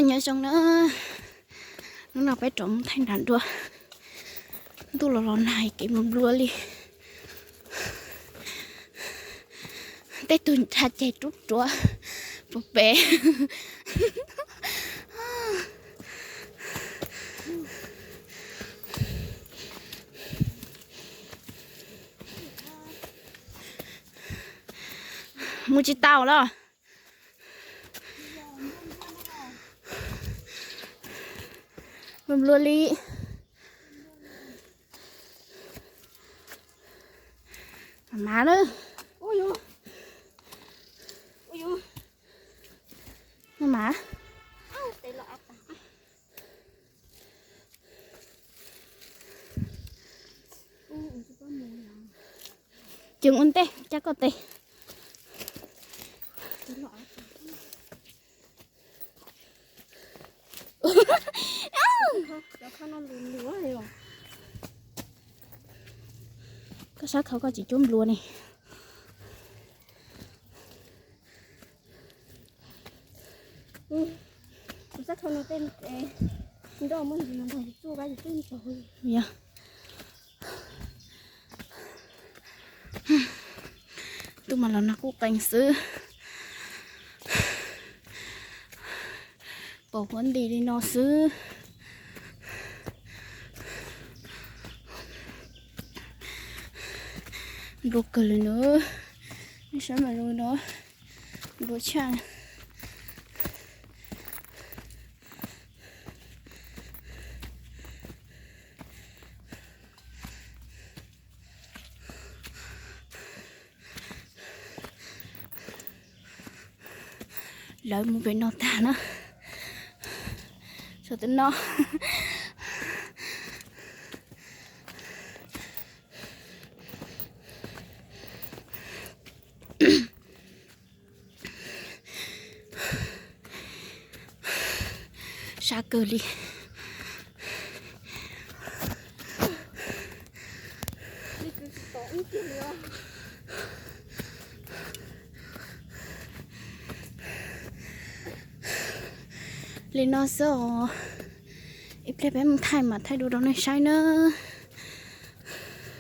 Nyob zoo na, hnub no peb rov mus thaij nram dua. Ntuj los los nag kev nplua nplua li. Tej tug nrha ceg rub ruav puag pem. Mus tsis tau los. Nplua nplua li. Mas na. Mas. Tseem ua ntej cab koj tes. Koj sab khau koj tsis cuab nplua ne. Yog. Ntuj mas los nag kuj qees xwb. Pom huab nti li no xwb. Nplua kawg li na. Nej saib mas zoo no, nplua tshaj. Lawv mus pem no tag na. Tshuav tus no. Sab kawg li. Li no xwb os. Ib pliag peb mus thaij mas thaij dua rau nej saib nawb.